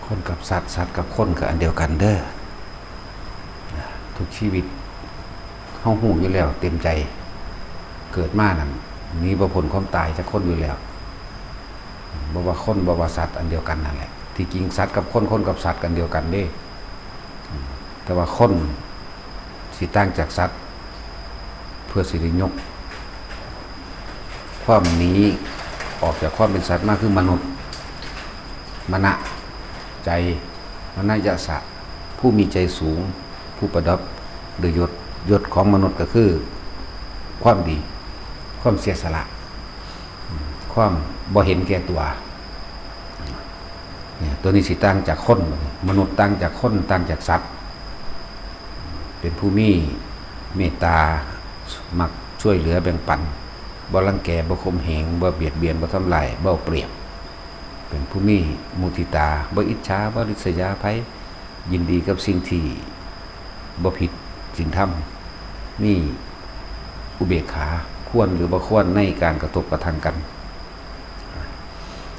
ຄົນກັບສັດ, ສັດກັບຄົນກໍອັນດຽວກັນເດີ້. ທຸກຊີວິດເຮົາຮູ້ຢູ່ແລ້ວເຕັມໃຈ, ເກີດມານັ້ນໜີບໍ່ພົ້ນຄວາມຕາຍຈັກຄົນຢູ່ແລ້ວ. ບໍ່ວ່າຄົນ ບໍ່ວ່າສັດ ອັນດຽວກັນນັ້ນແຫຼະ. ທີ່ຈິງສັດກັບຄົນ, ຄົນກັບສັດ ກໍອັນດຽວກັນເດ້. ແຕ່ວ່າຄົນ ຊິຕ່າງຈາກສັດ ເພື່ອຊິໄດ້ຍົກຄວາມໜີອອກຈາກຄວາມເປັນສັດມາ ຄືມະນຸດ, ມະນະ, ໃຈ, ມະນະຍະສະ, ຜູ້ມີໃຈສູງ, ຜູ້ປະດັບດ້ວຍຍົດ. ຍົດຂອງມະນຸດກໍຄືຄວາມດີ, ຄວາມເສຍສະຫຼະ, ຄວາມບໍ່ເຫັນແກ່ຕົວ. ເນຍ ຕົວນີ້ຊິຕ່າງຈາກຄົນ, ມະນຸດຕ່າງຈາກຄົນ, ຕ່າງຈາກສັດ. ເປັນຜູ້ມີເມດຕາ, ມັກຊ່ວຍເຫຼືອແບ່ງປັນ, ບໍ່ລັງແກ, ບໍ່ຂົ່ມເຫງ, ບໍ່ບຽດບຽນ, ບໍ່ທຳລາຍ, ບໍ່ເອົາປຽບ. ເປັນຜູ້ມີມຸທິຕາ, ບໍ່ອິດສາ, ບໍ່ລິດສະຍາໃຜ, ຍິນດີກັບສິ່ງທີ່ບໍ່ຜິດສິນທຳ, ມີອຸເບກຂາ, ຄວນຫຼືບໍ່ຄວນໃນການກະທົບກະທັງກັນ.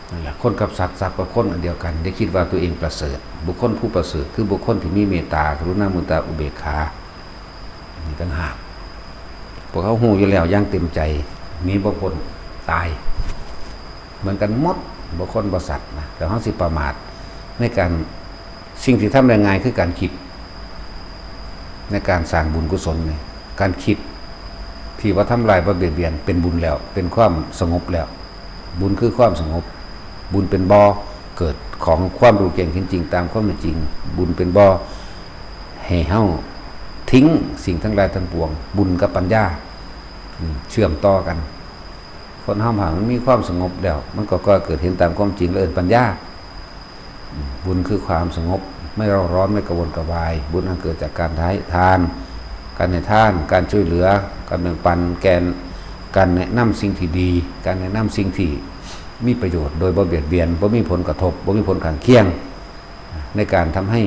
ນັ້ນແຫຼະ ຄົນກັບສັດ, ສັດກັບຄົນອັນດຽວກັນ. ຢ່າຄິດວ່າຕົວເອງປະເສີດ. ບຸກຄົນຜູ້ປະເສີດ ຄືບຸກຄົນທີ່ມີເມດຕາ, ກະລຸນາ, ມຸທິຕາ, ອຸເບກຂາ ນີ້ຕ່າງຫາກ. ພວກເຮົາຮູ້ຢູ່ແລ້ວຢ່າງເຕັມໃຈ, ໜີບໍ່ພົ້ນຕາຍ ເໝືອນກັນໝົດ, ບໍ່ຄົນບໍ່ສັດນະ. ແຕ່ເຮົາຊິປະໝາດໃນການ, ສິ່ງທີ່ທຳໄດ້ງ່າຍຄືການຄິດ, ໃນການສ້າງບຸນກຸສົນນີ້. ການຄິດທີ່ບໍ່ທຳລາຍ, ບໍ່ບຽດບຽນ ເປັນບຸນແລ້ວ, ເປັນຄວາມສະຫງົບແລ້ວ. ບຸນຄືຄວາມສະຫງົບ, ບຸນເປັນບໍ່ເກີດຂອງຄວາມຮູ້ແຈ້ງເຫັນຈິງຕາມຄວາມເປັນຈິງ. ບຸນເປັນບໍ່ໃຫ້ເຮົາຖິ້ງສິ່ງທັງຫຼາຍທັງປວງ. ບຸນກັບປັນຍາ ອືມ ເຊື່ອມຕໍ່ກັນ. ຄົນເຮົາຖ້າມັນມີຄວາມສະຫງົບແລ້ວ, ມັນກໍ ກໍເກີດເຫັນຕາມຄວາມຈິງ ແລະ ເອີ້ນປັນຍາ. ອືມ ບຸນຄືຄວາມສະຫງົບ, ໄມ່ເຣົາຮ້ອນ, ໄມ່ກະວົນກະວາຍ. ບຸນອັນເກີດຈາກການໃຫ້ທານ, ການໃຫ້ທານ, ການຊ່ວຍເຫຼືອ, ການແບ່ງປັນ, ແກ່ນ, ການແນະນຳສິ່ງທີ່ດີ, ການແນະນຳສິ່ງທີ່ມີປະໂຫຍດ ໂດຍບໍ່ບຽດບຽນ, ບໍ່ມີຜົນກະທົບ, ບໍ່ມີຜົນຂ້າງຄຽງ ໃນການທຳໃຫ້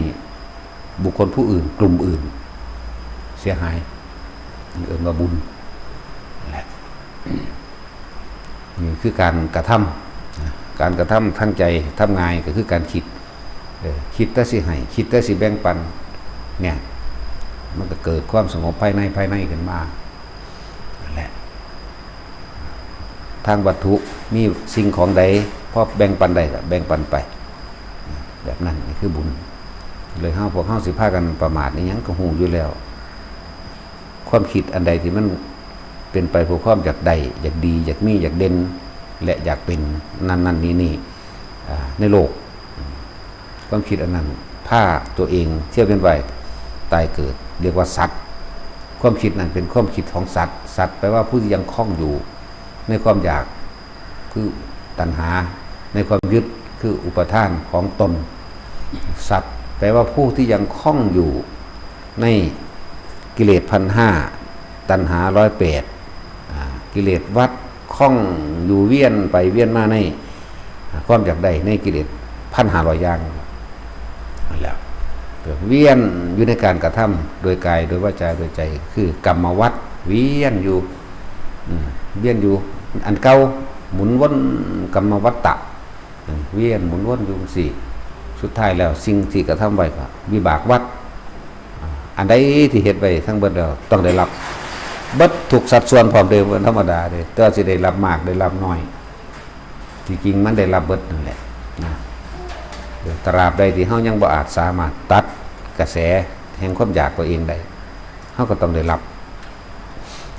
ບຸກຄົນຜູ້ອື່ນ, ກຸ່ມອື່ນເສຍຫາຍ, ເອີ້ນວ່າບຸນແຫຼະ. ນີ້ຄືການກະທຳ, ການກະທຳທາງໃຈ, ທຳງ່າຍກໍຄືການຄິດ. ເອີ ຄິດແຕ່ຊິໃຫ້, ຄິດແຕ່ຊິແບ່ງປັນ, ເນຍ ມັນກໍເກີດຄວາມສະຫງົບພາຍໃນ, ພາຍໃນຂຶ້ນມາ. ນັ້ນແຫຼະ ທາງວັດຖຸມີສິ່ງຂອງໃດ ພໍແບ່ງປັນໄດ້ກໍແບ່ງປັນໄປ ແບບນັ້ນ ນີ້ຄືບຸນ. ເລີຍເຮົາ, ພວກເຮົາຊິພາກັນປະໝາດອີ່ຫຍັງ ກໍຮູ້ຢູ່ແລ້ວ. ຄວາມຄິດອັນໃດທີ່ມັນເປັນໄປເພື່ອຄວາມຢາກໄດ້, ຢາກດີ, ຢາກມີ, ຢາກເດັ່ນ ແລະ ຢາກເປັນນັ້ນໆ ນີ້ໆ ອາ ໃນໂລກ, ຄວາມຄິດອັນນັ້ນພາຕົວເອງທຽວວຽນວ່າຍຕາຍເກີດ ຮຽກວ່າສັດ. ຄວາມຄິດນັ້ນເປັນຄວາມຄິດຂອງສັດ. ສັດແປວ່າຜູ້ທີ່ຍັງຄົງຢູ່ໃນຄວາມຢາກ ຄືຕັນຫາ, ໃນຄວາມຍຶດ ຄືອຸປາທານຂອງຕົນ. ສັດແປວ່າຜູ້ທີ່ຍັງຄົງຢູ່ໃນກິເລດພັນຫ້າ, ຕັນຫາຮ້ອຍແປດ, ອາ ກິເລດວັດ, ຂ້ອງຢູ່ວຽນໄປວຽນມາໃນຄວາມຢາກໄດ້ໃນກິເລດພັນຫ້າຮ້ອຍຢ່າງນັ້ນແຫຼະ. ວຽນຢູ່ໃນການກະທຳໂດຍກາຍ, ໂດຍວາຈາ, ໂດຍໃຈ, ຄືກຳມະວັດ, ວຽນຢູ່, ອືມ, ວຽນຢູ່ອັນເກົ່າ, ໝູນວົນ, ກຳມະວັດຕະ. ວຽນໝູນວົນຢູ່ຈັ່ງຊີ້. ສຸດທ້າຍແລ້ວ ສິ່ງທີ່ກະທຳໄວ້ກໍວິບາກວັດ. ອັນໃດທີ່ເຮັດໄວ້ທັງເບິດແລ້ວ ຕ້ອງໄດ້ຮັບເບິດທຸກສັດສ່ວນພ້ອມເດີ. ມັນທຳມະດາເດ້, ແຕ່ວ່າຊິໄດ້ຮັບມາກ ໄດ້ຮັບນ້ອຍ, ທີ່ຈິງມັນໄດ້ຮັບເບິດນັ້ນແຫຼະນະ. ຕະລາບໃດທີ່ເຮົາຍັງບໍ່ອາດສາມາດຕັດກະແສແຫ່ງຄວາມຢາກຕົວເອງໄດ້, ເຮົາກໍຕ້ອງໄດ້ຮັບ.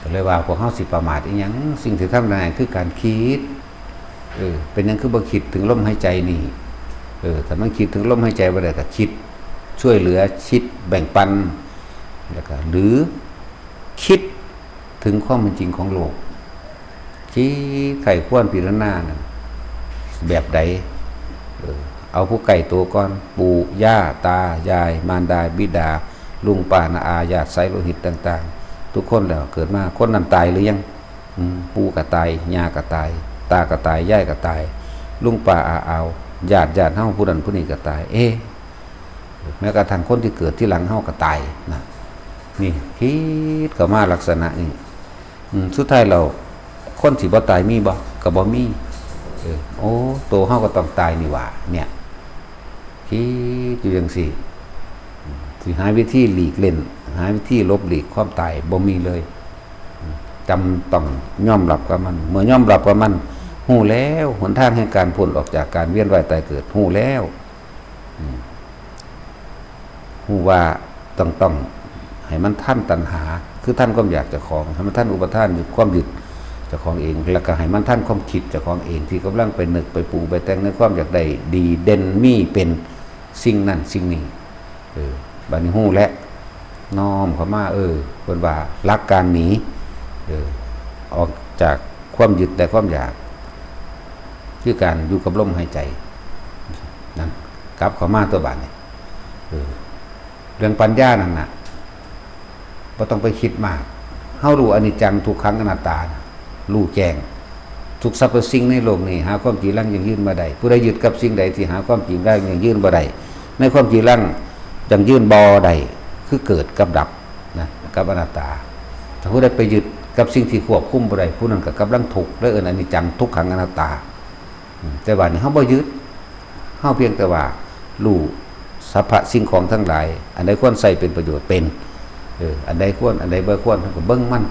ກໍເລີຍວ່າພວກເຮົາຊິປະໝາດອີ່ຫຍັງ? ສິ່ງທີ່ທຳໄດ້ງ່າຍຄືການຄິດ. ເອີ ເປັນຫຍັງຄືບໍ່ຄິດເຖິງລົມຫາຍໃຈນີ້? ເອີ ຖ້າມັນຄິດເຖິງລົມຫາຍໃຈບໍ່ໄດ້ ກໍຄິດຊ່ວຍເຫຼືອ, ຄິດແບ່ງປັນ, ແລ້ວກໍ ຫຼື ຄິດເຖິງຄວາມເປັນຈິງຂອງໂລກ. ຄິດໃຄ່ຄວນພິຈາລະນານັ້ນ ແບບໃດ? ເອີ ເອົາຜູ້ໃກ້ໂຕກ່ອນ, ປູ່, ຍ່າ, ຕາ, ຍາຍ, ມານດາ, ບິດາ, ລຸງ, ປ້າ, ນ້າ, ອາ, ຍາດ, ສາຍໂລຫິດຕ່າງໆ ທຸກຄົນແລ້ວເກີດມາ. ຄົນນັ້ນຕາຍຫຼືຍັງ? ອືມ, ປູ່ກໍຕາຍ, ຍ່າກໍຕາຍ, ຕາກໍຕາຍ, ຍາຍກໍຕາຍ, ລຸງ, ປ້າ, ອາ, ອາວ, ຍາດ, ຍາດເຮົາຜູ້ນັ້ນຜູ້ນີ້ກໍຕາຍ. ເອ ແມ້ກະທັ່ງຄົນທີ່ເກີດທີຫຼັງເຮົາກໍຕາຍນະ. ນີ້ ຄິດເຂົ້າມາລັກສະນະນີ້. ອືມ, ສຸດທ້າຍແລ້ວ ຄົນທີ່ບໍ່ຕາຍມີບໍ່? ກໍບໍ່ມີ. ເອີ, ໂອ້, ໂຕເຮົາກໍຕ້ອງຕາຍນີ້ຫວ່າ. ເນຍ, ຄິດຢູ່ຈັ່ງຊີ້ ຊິຫາວິທີຫຼີກເລ່ນ ຫາວິທີຫຼົບຫຼີກຄວາມຕາຍບໍ່ມີເລີຍ. ຈຳຕ້ອງຍອມຮັບກັບມັນ. ເມື່ອຍອມຮັບກັບມັນ, ຮູ້ແລ້ວຫົນທາງແຫ່ງການພົ້ນອອກຈາກການວຽນວ່າຍຕາຍເກີດ, ຮູ້ແລ້ວ. ອືມ. ຮູ້ວ່າຕ້ອງ ຕ້ອງໃຫ້ມັນທັນຕັນຫາ ຄືທັນຄວາມຢາກເຈົ້າຂອງ, ໃຫ້ມັນທັນອຸປາທານ ຄວາມຍຶດເຈົ້າຂອງເອງ, ແລ້ວກໍໃຫ້ມັນທັນຄວາມຄິດເຈົ້າຂອງເອງ ທີ່ກຳລັງໄປນຶກ ໄປປຸງ ໄປແຕ່ງໃນຄວາມຢາກໄດ້ ດີ ເດັ່ນ ມີ ເປັນ ສິ່ງນັ້ນສິ່ງນີ້. ເອີ ບາດນີ້ຮູ້ແລ້ວ ນ້ອມເຂົ້າມາ. ເອີ ເພິ່ນວ່າຫຼັກການໜີ ເອີ ອອກຈາກຄວາມຍຶດແລະຄວາມຢາກ ຄືການຢູ່ກັບລົມຫາຍໃຈນັ້ນ ກັບເຂົ້າມາຕົວະບາດນີ້. ເອີ ເລື່ອງປັນຍານັ້ນນະ ບໍ່ຕ້ອງໄປຄິດມາກ. ເຮົາຮູ້ອະນິດຈັງ ທຸກຂັງ ອະນັດຕານະ ຮູ້ແຈ້ງ. ທຸກສັບພະສິ່ງໃນໂລກນີ້ ຫາຄວາມຈີລັງຢັ້ງຢືນບໍ່ໄດ້. ຜູ້ໃດຍຶດກັບສິ່ງໃດທີ່ຫາຄວາມຈີລັງຢັ້ງຢືນບໍ່ໄດ້, ໃນຄວາມຈີລັງຢັ້ງຢືນບໍ່ໄດ້ ຄືເກີດກັບດັບນະ ກັບອະນັດຕາ. ຖ້າຜູ້ໃດໄປຍຶດກັບສິ່ງທີ່ຄວບຄຸມບໍ່ໄດ້, ຜູ້ນັ້ນກໍກຳລັງທຸກ ແລະເອີ້ນອະນິດຈັງ ທຸກຂັງ ອະນັດຕາ. ອືມ ແຕ່ວ່ານີ້ເຮົາບໍ່ຍຶດ, ເຮົາພຽງແຕ່ວ່າຮູ້ສັບພະສິ່ງຂອງທັງຫຼາຍ, ອັນໃດຄວນໃຊ້ເປັນປະໂຫຍດ ເປັນ, ເອີ ອັນໃດຄວນ ອັນໃດບໍ່ຄວນ ເຮົາກໍເບິ່ງມັນ.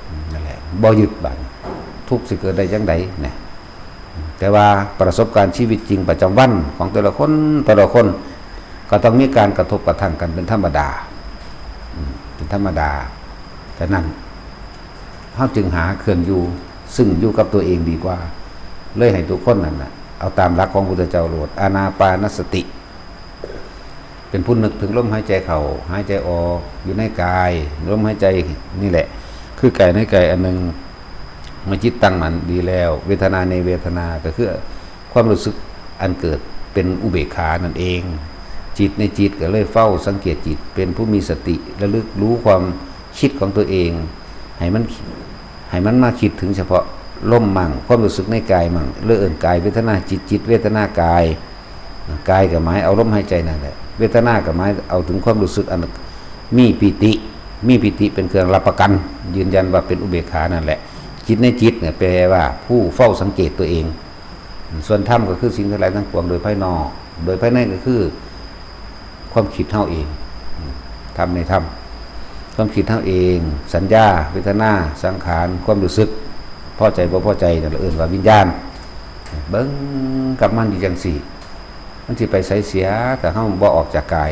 ອືມ ນັ້ນແຫຼະ ບໍ່ຍຶດ. ບາດນີ້ທຸກຊິເກີດໄດ້ຈັ່ງໃດນະ? ອືມ ແຕ່ວ່າປະສົບການຊີວິດຈິງປະຈຳວັນຂອງແຕ່ລະຄົນ ແຕ່ລະຄົນ ກໍຕ້ອງມີການກະທົບກະທັ່ງກັນເປັນທຳມະດາ. ອືມ ເປັນທຳມະດາ. ສະນັ້ນ ເຮົາຈຶ່ງຫາເຄື່ອງຢູ່ ຊຶ່ງຢູ່ກັບຕົວເອງດີກວ່າ. ເລີຍໃຫ້ທຸກຄົນນັ້ນນະ ເອົາຕາມຫຼັກຂອງພຸດທະເຈົ້າໂລດ, ອານາປານະສະຕິ ເປັນຜູ້ນຶກເຖິງລົມຫາຍໃຈເຂົ້າ ຫາຍໃຈອອກ ຢູ່ໃນກາຍ. ລົມຫາຍໃຈນີ້ແຫຼະ ຄືກາຍໃນກາຍອັນໜຶ່ງ. ເມື່ອຈິດຕັ້ງໝັ້ນດີແລ້ວ, ເວທະນາໃນເວທະນາ ກໍຄື ຄວາມຮູ້ສຶກອັນເກີດເປັນອຸເບກຂານັ້ນເອງ. ຈິດໃນຈິດກໍເລີຍເຝົ້າສັງເກດຈິດ, ເປັນຜູ້ມີສະຕິ ລະລຶກຮູ້ຄວາມຄິດຂອງຕົວເອງ ໃຫ້ມັນ ໃຫ້ມັນມາຄິດເຖິງສະເພາະລົມໝັ້ງ, ຄວາມຮູ້ສຶກໃນກາຍໝັ້ງ, ເລີຍເອີ້ນກາຍເວທະນາ, ຈິດ ຈິດເວທະນາກາຍ. ກາຍກໍໝາຍເອົາລົມຫາຍໃຈນັ້ນແຫຼະ, ເວທະນາກໍໝາຍເອົາເຖິງຄວາມຮູ້ສຶກອັນມີປີຕິ, ມີປີຕິເປັນເຄື່ອງຮັບປະກັນ ຢືນຢັນວ່າເປັນອຸເບກຂານັ້ນແຫຼະ. ຈິດໃນຈິດເນຍ ແປວ່າຜູ້ເຝົ້າສັງເກດຕົວເອງ. ສ່ວນທຳກໍຄືສິ່ງທັງຫຼາຍທັງປວງໂດຍພາຍນອກ, ໂດຍພາຍໃນກໍຄືຄວາມຄິດເຮົາເອງ. ທຳໃນທຳ ຄວາມຄິດເຮົາເອງ, ສັນຍາ, ເວທະນາ, ສັງຂານ, ຄວາມຮູ້ສຶກ ພໍໃຈບໍ່ພໍໃຈ ນັ້ນລະເອີ້ນວ່າວິນຍານ. ເບິ່ງກັບມັນຢູ່ຈັ່ງຊີ້ ມັນຊິໄປໃສເສຍ ຖ້າເຮົາບໍ່ອອກຈາກກາຍ.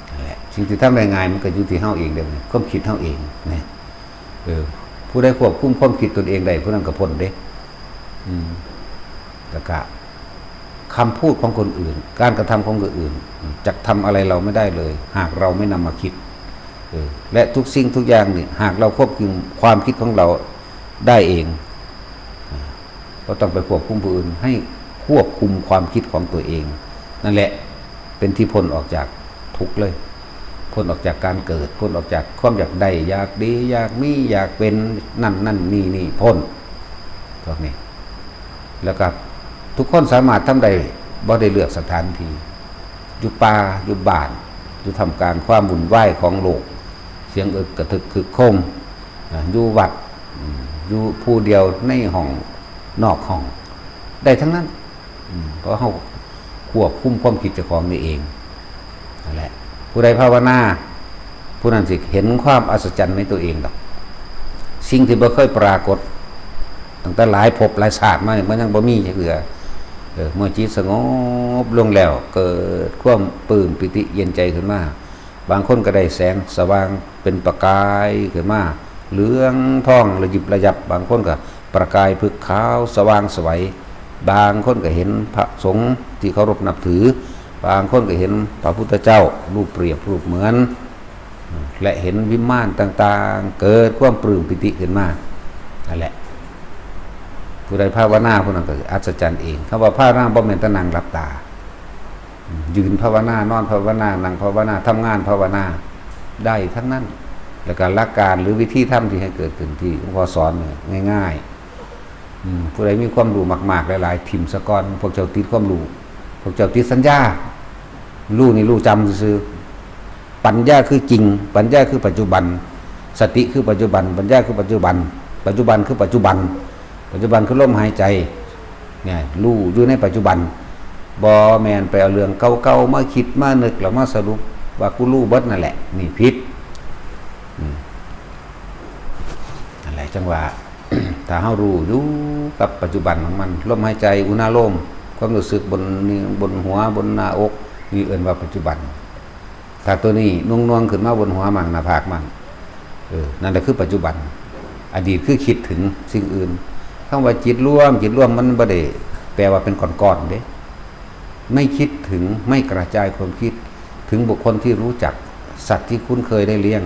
ນັ້ນແຫຼະ ສິ່ງທີ່ທຳໄດ້ງ່າຍ ມັນກໍຢູ່ທີ່ເຮົາເອງເດ້ ຄວາມຄິດເຮົາເອງນະ. ເອີ ຜູ້ໃດຄວບຄຸມຄວາມຄິດຕົນເອງໄດ້ ຜູ້ນັ້ນກໍພົ້ນເດ້. ອືມ ແລ້ວກະຄຳພູດຂອງຄົນອື່ນ, ການກະທຳຂອງຄົນອື່ນ ຈະທຳອະໄລເຮົາໄມ່ໄດ້ເລີຍ ຫາກເຮົາໄມ່ນຳມາຄິດ. ເອີ ແລະ ທຸກສິ່ງທຸກຢ່າງນີ້ ຫາກເຮົາຄວບຄຸມຄວາມຄິດຂອງເຮົາໄດ້ເອງ ອາ ບໍ່ຕ້ອງໄປຄວບຄຸມຜູ້ອື່ນ, ໃຫ້ຄວບຄຸມຄວາມຄິດຂອງຕົວເອງ. ນັ້ນແຫຼະ ເປັນທີ່ພົ້ນອອກຈາກທຸກເລີຍ, ພົ້ນອອກຈາກການເກີດ, ພົ້ນອອກຈາກຄວາມຢາກໄດ້ ຢາກດີ ຢາກມີ ຢາກເປັນ ນັ້ນນັ້ນນີ້ນີ້ ພົ້ນພວກນີ້. ແລ້ວກໍທຸກຄົນສາມາດທຳໄດ້ ບໍ່ໄດ້ເລືອກສະຖານທີ່, ຢູ່ປ່າ ຢູ່ບ້ານ ຢູ່ທ່າມກາງຄວາມວຸ່ນວາຍຂອງໂລກ, ສຽງອຶກກະທຶກຄຶກໂຄມ, ອາ ຢູ່ວັດ ອາ ຢູ່ຜູ້ດຽວໃນຫ້ອງ ນອກຫ້ອງ ໄດ້ທັງນັ້ນ. ອືມ ເພາະເຮົາຄວບຄຸມຄວາມຄິດເຈົ້າຂອງນີ້ເອງ. ນັ້ນແຫຼະ ຜູ້ໃດພາວະນາ ຜູ້ນັ້ນຊິເຫັນຄວາມອັດສະຈັນໃນຕົວເອງດອກ. ສິ່ງທີ່ບໍ່ເຄີຍປາກົດຕັ້ງແຕ່ຫຼາຍພົບຫຼາຍຊາດມານີ້ ມັນຍັງບໍ່ມີຈັກເທື່ອ. ເອີ ເມື່ອຈິດສະຫງົບລົງແລ້ວ ເກີດຄວາມປຶ້ມປີຕິເຢັນໃຈຂຶ້ນມາ. ບາງຄົນກໍໄດ້ແສງສະຫວ່າງເປັນປະກາຍຂຶ້ນມາ ເຫຼືອງທອງລະຢິບລະຢັບ, ບາງຄົນກໍປະກາຍຜຶກຂາວສະຫວ່າງໄສວ, ບາງຄົນກໍເຫັນພະສົງທີ່ເຄົາລົບນັບຖື, ບາງຄົນກໍເຫັນພະພຸດທະເຈົ້າຮູບປຽບຮູບເໝືອນ ແລະ ເຫັນວິມານຕ່າງໆ, ເກີດຄວາມປຶ້ມປີຕິຂຶ້ນມາ. ນັ້ນແຫຼະ ຜູ້ໃດພາວະນາຜູ້ນັ້ນກໍອັດສະຈັນເອງ. ຄຳວ່າພາວະນາບໍ່ແມ່ນແຕ່ນັ່ງຫຼັບຕາ. ຢືນພາວະນາ, ນອນພາວະນາ, ນັ່ງພາວະນາ, ທຳງານພາວະນາ ໄດ້ທັງນັ້ນ. ແລ້ວກໍຫຼັກການ ຫຼື ວິທີທຳທີ່ໃຫ້ເກີດຂຶ້ນທີ່ຫຼວງພໍ່ສອນນີ້ ງ່າຍໆ. ອືມ ຜູ້ໃດມີຄວາມຮູ້ມາກໆ ຫຼາຍໆ ຖິ້ມສາກ່ອນ. ພວກເຈົ້າຕິດຄວາມຮູ້, ພວກເຈົ້າຕິດສັນຍາ. ຮູ້ນີ້ຮູ້ຈຳຊື່ໆ. ປັນຍາຄືຈິງ, ປັນຍາຄືປັດຈຸບັນ, ສະຕິຄືປັດຈຸບັນ, ປັນຍາຄືປັດຈຸບັນ, ປັດຈຸບັນຄືປັດຈຸບັນ, ປັດຈຸບັນຄືລົມຫາຍໃຈ. ນີ້ ຮູ້ຢູ່ໃນປັດຈຸບັນ. ບໍ່ແມ່ນໄປເອົາເລື່ອງເກົ່າໆມາຄິດມານຶກ ແລ້ວມາສະຫຼຸບວ່າກູຮູ້ເບິດນັ້ນແຫຼະ ນີ້ຜິດ. ອືມ ນັ້ນແຫຼະ ຈັ່ງວ່າ ຖ້າເຮົາຮູ້ຢູ່ກັບປັດຈຸບັນຂອງມັນ ລົມຫາຍໃຈ ອຸນາໂລມ ຄວາມຮູ້ສຶກບົນນີ້ ບົນຫົວ ບົນໜ້າອົກ ນີ້ເອີ້ນວ່າປັດຈຸບັນ. ຖ້າໂຕນີ້ໜ່ວງໆຂຶ້ນມາບົນຫົວໝັ້ງ ໜ້າຜາກໝັ້ງ ເອີ ນັ້ນແຫຼະຄືປັດຈຸບັນ. ອະດີດຄືຄິດເຖິງສິ່ງອື່ນ. ຄຳວ່າຈິດລວມ ຈິດລວມມັນບໍ່ໄດ້ແປວ່າເປັນກ້ອນໆເດ້. ໄມ່ຄິດເຖິງ ໄມ່ກະຈາຍຄວາມຄິດເຖິງບຸກຄົນທີ່ຮູ້ຈັກ, ສັດທີ່ຄຸ້ນເຄີຍໄດ້ລ້ຽງ,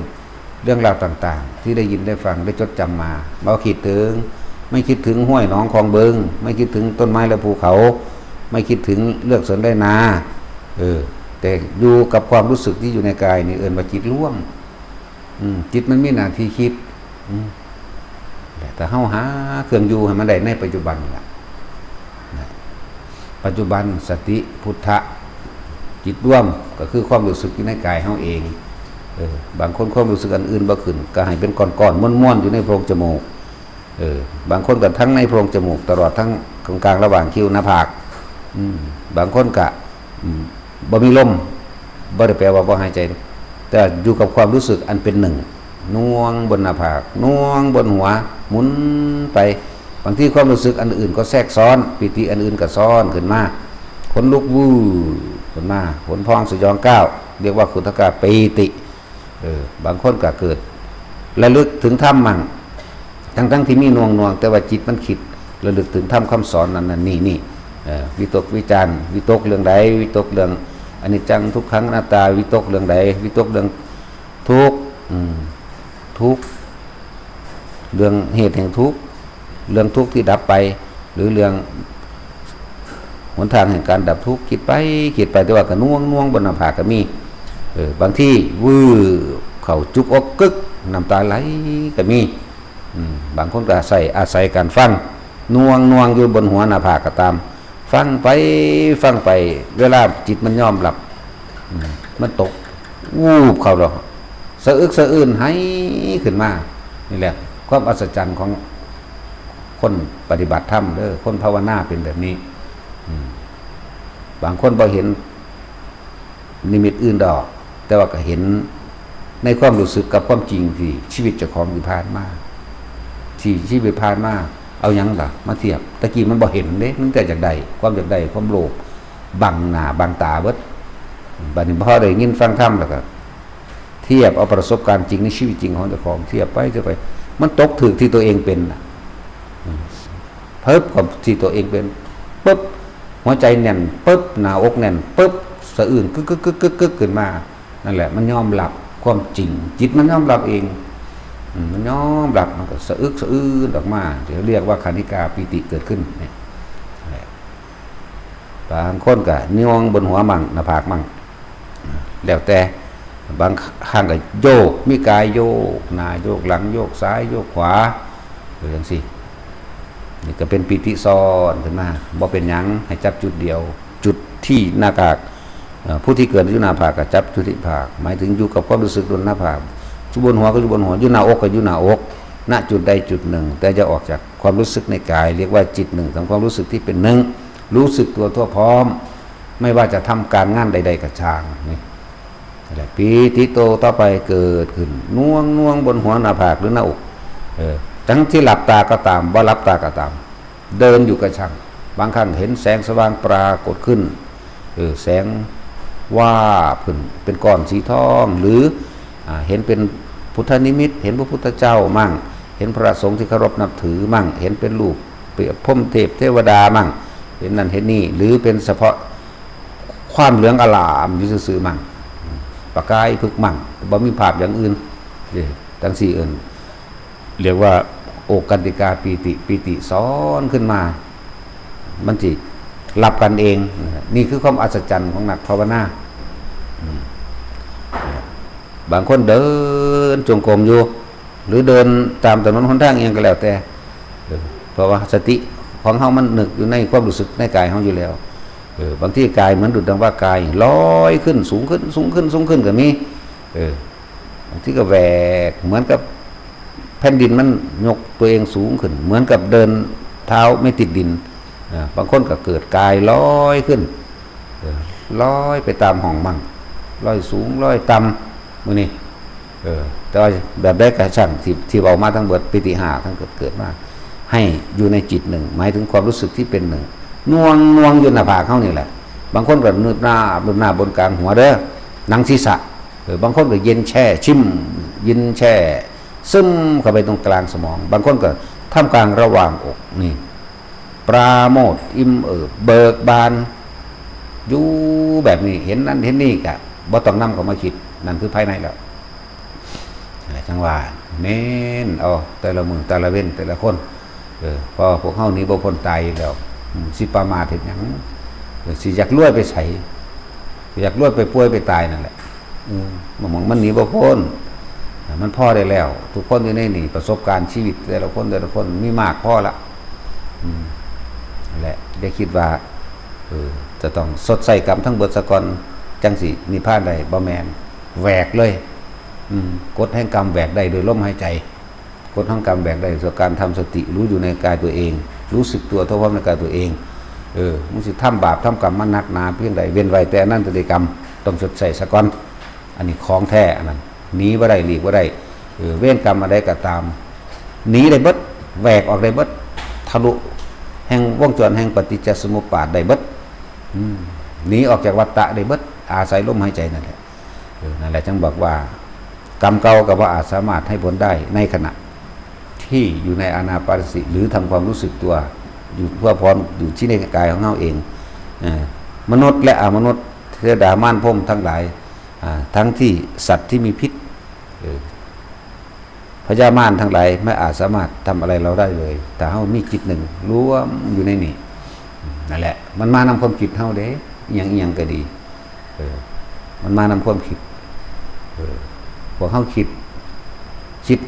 ເລື່ອງລາວຕ່າງໆທີ່ໄດ້ຍິນໄດ້ຟັງ ໄດ້ຈົດຈຳມາ. ບໍ່ຄິດເຖິງ ໄມ່ຄິດເຖິງຫ້ວຍໜອງຄອງບຶງ, ໄມ່ຄິດເຖິງຕົ້ນໄມ້ ແລະ ພູເຂົາ, ໄມ່ຄິດເຖິງເລືອກສວນໄຮ່ນາ. ເອີ ແຕ່ຢູ່ກັບຄວາມຮູ້ສຶກທີ່ຢູ່ໃນກາຍນີ້ ເອີ້ນວ່າຈິດລວມ. ອືມ ຈິດມັນມີໜ້າທີ່ຄິດ. ອືມ ແຕ່ເຮົາຫາເຄື່ອງຢູ່ໃຫ້ມັນໄດ້ໃນປັດຈຸບັນນີ້ລະ. ນະ ປັດຈຸບັນ ສະຕິ ພຸດທະ ຈິດລວມ ກໍຄືຄວາມຮູ້ສຶກຢູ່ໃນກາຍເຮົາເອງ. ເອີ ບາງຄົນຄວາມຮູ້ສຶກອັນອື່ນບໍ່ຂຶ້ນ ກໍໃຫ້ເປັນກ້ອນໆ ມ້ວນໆ ຢູ່ໃນໂພງຈະມູກ. ເອີ ບາງຄົນກໍທັງໃນໂພງຈະມູກ ຕະຫຼອດທັງກາງລະຫວ່າງຄິ້ວ ໜ້າຜາກ. ອືມ ບາງຄົນກໍ ອືມ ບໍ່ມີລົມ ບໍ່ໄດ້ແປວ່າບໍ່ຫາຍໃຈ, ແຕ່ຢູ່ກັບຄວາມຮູ້ສຶກອັນເປັນໜຶ່ງ ໜ່ວງບົນໜ້າຜາກ ໜ່ວງບົນຫົວ ໝູນໄປ. ບາງທີຄວາມຮູ້ສຶກອັນອື່ນກໍແຊກຊ້ອນ, ປີຕິອັນອື່ນກໍຊ້ອນຂຶ້ນມາ, ຂົນລຸກວືບຂຶ້ນມາ, ຂົນພອງສະຫຍອງກ້າວ, ຮຽກວ່າຂຸດທະກະປີຕິ. ເອີ ບາງຄົນກໍເກີດລະລຶກເຖິງທຳໝັ້ງ ທັງໆທີ່ມີໜ່ວງໆ ແຕ່ວ່າຈິດມັນຄິດລະລຶກເຖິງທຳຄຳສອນນັ້ນໆ ນີ້ໆ. ເອີ ວິຕົກວິຈານ ວິຕົກເລື່ອງໃດ? ວິຕົກເລື່ອງອະນິດຈັງ ທຸກຂັງ ອະນັດຕາ. ວິຕົກເລື່ອງໃດ? ວິຕົກເລື່ອງທຸກ ອືມ ທຸກ ເລື່ອງເຫດແຫ່ງທຸກ ເລື່ອງທຸກທີ່ດັບໄປ ຫຼືເລື່ອງຫົນທາງແຫ່ງການດັບທຸກ. ຄິດໄປຄິດໄປ ແຕ່ວ່າກໍໜ່ວງໆ ບົນໜ້າຜາກກໍມີ. ເອີ ບາງທີວືບເຂົ້າຈຸກອົກກຶກ ນ້ຳຕາໄຫຼກໍມີ. ອືມ ບາງຄົນກໍອາໄສ ອາໄສການຟັງ ໜ່ວງໆ ຢູ່ບົນຫົວໜ້າຜາກກໍຕາມ. ຟັງໄປຟັງໄປ ເວລາຈິດມັນຍອມຮັບ ອືມ ມັນຕົກວູບເຂົ້າດອກ ສະອຶກສະອື້ນໄຫ້ຂຶ້ນມາ. ນີ້ແຫຼະຄວາມອັດສະຈັນຂອງຄົນປະຕິບັດທຳເດີ ຄົນພາວະນາເປັນແບບນີ້. ອືມ ບາງຄົນບໍ່ເຫັນ ນິມິດອື່ນດອກ ແຕ່ວ່າກໍເຫັນໃນຄວາມຮູ້ສຶກກັບຄວາມຈິງທີ່ຊີວິດເຈົ້າຂອງທີ່ຜ່ານມາ ທີ່ຊີວິດຜ່ານມາ ເອົາຫຍັງລະມາທຽບ? ຕະກີ້ມັນບໍ່ເຫັນເດ້ ມັນແຕ່ຢາກໄດ້ ຄວາມຢາກໄດ້ ຄວາມໂລບບັງໜ້າບັງຕາເບິດ. ບັດນີ້ພໍໄດ້ຍິນຟັງທຳແລ້ວກໍທຽບເອົາປະສົບການຈິງໃນຊີວິດຈິງຂອງເຈົ້າຂອງ ທຽບໄປ ທຽບໄປ ມັນຕົກຖືກທີ່ຕົວເອງເປັນນະ. ປຶບ ກໍທີ່ຕົວເອງເປັນ ປຶບ ຫົວໃຈແໜ້ນ ປຶບ ໜ້າອົກແໜ້ນ ປຶບ ສະອື້ນ ກຶກໆໆໆຂຶ້ນມາ. ນັ້ນແຫຼະ ມັນຍອມຮັບຄວາມຈິງ ຈິດມັນຍອມຮັບເອງ. ອືມ ມັນຍອມຮັບ ມັນກໍສະອຶກສະອື້ນອອກມາ ທີ່ເຮົາຮຽກວ່າຄະນິກາປີຕິເກີດຂຶ້ນນີ້ແຫຼະ. ບາງຄົນກໍໜ່ວງບົນຫົວໝັ້ງ ໜ້າຜາກໝັ້ງ ແລ້ວແຕ່ ບາງຄັ້ງກໍໂຍກ ມີກາຍໂຍກໜ້າໂຍກຫຼັງ ໂຍກຊ້າຍໂຍກຂວາ ເອີ ຈັ່ງຊີ້. ນີ້ກໍເປັນປີຕິຊ້ອນຂຶ້ນມາ. ບໍ່ເປັນຫຍັງ ໃຫ້ຈັບຈຸດດຽວ ຈຸດທີ່ໜ້າຜາກ. ເອີ ຜູ້ທີ່ເກີດຢູ່ໜ້າຜາກກໍຈັບຈຸດທີ່ຜາກ ໝາຍເຖິງຢູ່ກັບຄວາມຮູ້ສຶກຢູ່ໜ້າຜາກ ຢູ່ບົນຫົວກໍຢູ່ບົນຫົວ ຢູ່ໜ້າອົກກໍຢູ່ໜ້າອົກ ນະຈຸດໃດຈຸດໜຶ່ງ. ແຕ່ຢ່າອອກຈາກຄວາມຮູ້ສຶກໃນກາຍ ຮຽກວ່າຈິດໜຶ່ງ ທຳຄວາມຮູ້ສຶກທີ່ເປັນໜຶ່ງ ຮູ້ສຶກຕົວທົ່ວພ້ອມ ໄມ່ວ່າຈະທຳການງານໃດໆກໍຊ່າງ. ນີ້ແຫຼະ ປີຕິໂຕ ຕໍ່ໄປເກີດຂຶ້ນ ໜ່ວງໆ ບົນຫົວໜ້າຜາກ ຫຼື ໜ້າອົກ. ເອີ ທັງທີ່ຫຼັບຕາກໍຕາມ ບໍ່ຫຼັບຕາກໍຕາມ ເດີນຢູ່ກໍຊ່າງ ບາງຄັ້ງເຫັນແສງສະຫວ່າງປາກົດຂຶ້ນ ເອີ ແສງວາບຂຶ້ນເປັນກ້ອນສີທອງ ຫຼື ອາ ເຫັນເປັນພຸດທະນິມິດ ເຫັນພະພຸດທະເຈົ້າໝັ້ງ ເຫັນພະສົງທີ່ເຄົາລົບນັບຖືໝັ້ງ ເຫັນເປັນຮູບເທບ ພົມເທບ ເທວະດາໝັ້ງ ເຫັນນັ້ນເຫັນນີ້ ຫຼື ເປັນສະເພາະຄວາມເຫຼືອງອາລາມຢູ່ຊື່ໆໝັ້ງ ປະກາຍພຶກໝັ້ງ ບໍ່ມີພາບຢ່າງອື່ນ ເອີ ຈັ່ງຊີ້ເອີ້ນ ຮຽກວ່າໂອກັນຕິກາປີຕິ ປີຕິຊ້ອນຂຶ້ນມາ ມັນຊິຮັບກັນເອງ. ນີ້ຄືຄວາມອັດສະຈັນຂອງນັກພາວະນາ. ອືມ ບາງຄົນເດີນຈົງກົມຢູ່ ຫຼື ເດີນຕາມຖະໜົນຫົນທາງອີ່ຫຍັງກໍແລ້ວແຕ່ ເອີ ເພາະວ່າສະຕິຂອງເຮົາມັນນຶກຢູ່ໃນຄວາມຮູ້ສຶກໃນກາຍເຮົາຢູ່ແລ້ວ. ເອີ ບາງທີກາຍເໝືອນດຸດດັ່ງວ່າກາຍລອຍຂຶ້ນ ສູງຂຶ້ນ ສູງຂຶ້ນ ສູງຂຶ້ນກໍມີ. ເອີ ບາງທີກໍແຫວກ ເໝືອນກັບແຜ່ນດິນມັນຍົກຕົວເອງສູງຂຶ້ນ ເໝືອນກັບເດີນເທົ້າໄມ່ຕິດດິນ. ເອີ ບາງຄົນກໍເກີດກາຍລອຍຂຶ້ນ ເອີ ລອຍໄປຕາມຫ້ອງມັນ ລອຍສູງ ລອຍຕ່ຳ ມື້ນີ້ ເອີ ແຕ່ວ່າແບບໃດກໍຊ່າງ ທີ່ ທີ່ເວົ້າມາທັງເບິດ ປີຕິຫ້າ ທັງເກີດ ເກີດມາ ໃຫ້ຢູ່ໃນຈິດໜຶ່ງ ໝາຍເຖິງຄວາມຮູ້ສຶກທີ່ເປັນໜຶ່ງ ໜ່ວງໆຢູ່ໜ້າຜາກເຮົານີ້ແຫຼະ. ບາງຄົນກໍນືບໜ້າ ນືບໜ້າບົນກາງຫົວເດີ ໜັງສີສະ ເອີ ບາງຄົນກໍເຢັນແຊ່ ຊຶມ ເຢັນແຊ່ ຊຶມເຂົ້າໄປຕຣົງກາງສະໝອງ. ບາງຄົນກໍທ່າມກາງລະຫວ່າງອົກນີ້ ປາໂມດ ອີ່ມເອີບ ເບີກບານ ຢູ່ແບບນີ້ ເຫັນນັ້ນເຫັນນີ້ກະບໍ່ຕ້ອງນຳເຂົ້າມາຄິດ ນັ້ນຄືພາຍໃນແລ້ວ. ຈັ່ງວ່າເນັ້ນເອົາແຕ່ລະມື້ແຕ່ລະເວັນແຕ່ລະຄົນ ເອີ ເພາະວ່າພວກເຮົາໜີບໍ່ພົ້ນຕາຍຢູ່ແລ້ວ ອືມ ຊິປະໝາດເຮັດຫຍັງ? ເອີ ຊິຢາກລວຍໄປໃສ? ຢາກລວຍໄປປ່ວຍໄປຕາຍນັ້ນແຫຼະ. ອືມ ມັນ ມັນໜີບໍ່ພົ້ນ ມັນພໍໄດ້ແລ້ວ. ທຸກຄົນຢູ່ໃນນີ້ ປະສົບການຊີວິດແຕ່ລະຄົນ ແຕ່ລະຄົນມີມາກພໍລະ. ອືມ ນັ້ນແຫຼະ ຢ່າຄິດວ່າ ເອີ ຈະຕ້ອງຊົດໃຊ້ກຳທັງເບິດສາກ່ອນ ຈັ່ງຊິນິບພານໄດ້ ບໍ່ແມ່ນ ແຫວກເລີຍ. ອືມ ກົດແຫ່ງກຳແຫວກໄດ້ໂດຍລົມຫາຍໃຈ. ກົດແຫ່ງກຳແຫວກໄດ້ ສ່ວນການທຳສະຕິ ຮູ້ຢູ່ໃນກາຍຕົວເອງ ຮູ້ສຶກຕົວທົ່ວພ້ອມໃນກາຍຕົວເອງ. ເອີ ມຶງຊິທຳບາບທຳກຳມາໜັກໜາພຽງໃດ ເວັ້ນໄວ້ແຕ່ອະນັນຕະເດກຳ ຕ້ອງຊົດໃຊ້ສາກ່ອນ. ອັນນີ້ຂອງແທ້ ອັນນັ້ນໜີບໍ່ໄດ້ ຫຼີກບໍ່ໄດ້. ເອີ ເວນກຳອັນໃດກໍຕາມ ໜີໄດ້ເບິດ ແຫວກອອກໄດ້ເບິດ ທະລຸແຫ່ງວົງຈອນແຫ່ງປະຕິດຈະສະມຸບປາດໄດ້ເບິດ. ອືມ ໜີອອກຈາກວັດຕະໄດ້ເບິດ ອາໄສລົມຫາຍໃຈນັ້ນແຫຼະ. ເອີ ນັ້ນແຫຼະ ຈຶ່ງບອກວ່າ ກຳເກົ່າກໍບໍ່ອາດສາມາດໃຫ້ຜົນໄດ້ໃນຂະນະທີ່ຢູ່ໃນອານາປານສະຕິ ຫຼື ທຳຄວາມຮູ້ສຶກຕົວຢູ່ທົ່ວພ້ອມ ຢູ່ທີ່ໃນກາຍຂອງເຮົາເອງ. ເອີ ມະນຸດ ແລະ ອະມະນຸດ ເທວະດາ ມານ ພົມ ທັງຫຼາຍ ອາ ທັງທີ່ສັດທີ່ມີພິດ ເອີ ພະຍາມານທັງຫຼາຍ ມັນອາດສາມາດທຳອະໄລເຮົາໄດ້ເລີຍ ຖ້າເຮົາມີຈິດໜຶ່ງລວມຢູ່ໃນນີ້. ນັ້ນແຫຼະ ມັນມານຳຄວາມຄິດເຮົາເດ້ ອີ່ຫຍັງອີ່ຫຍັງກໍດີ ເອີ ມັນມານຳຄວາມຄິດ. ເອີ ພວກເຮົາຄິດ ຄິດ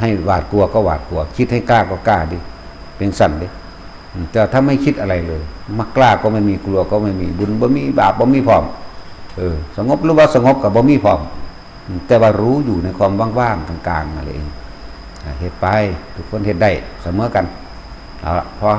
ໃຫ້ຫວາດກົວກໍຫວາດກົວ ຄິດໃຫ້ກ້າກໍກ້າເດ້ ເປັນຊັ້ນເດ້. ອືມ ແຕ່ຖ້າໄມ່ຄິດອະໄລເລີຍ ມັກກ້າກໍໄມ່ມີ ກົວກໍໄມ່ມີ ບຸນບໍ່ມີ ບາບບໍ່ມີພ້ອມ. ເອີ ສະຫງົບ ຫຼືວ່າສະຫງົບກໍບໍ່ມີພ້ອມ. ອືມ ແຕ່ວ່າຮູ້ຢູ່ໃນຄວາມວ່າງໆກາງໆນັ້ນເອງ. ອາ ເຮັດໄປ ທຸກຄົນເຮັດໄດ້ສະເໝີກັນ. ເອົາລະ ພໍ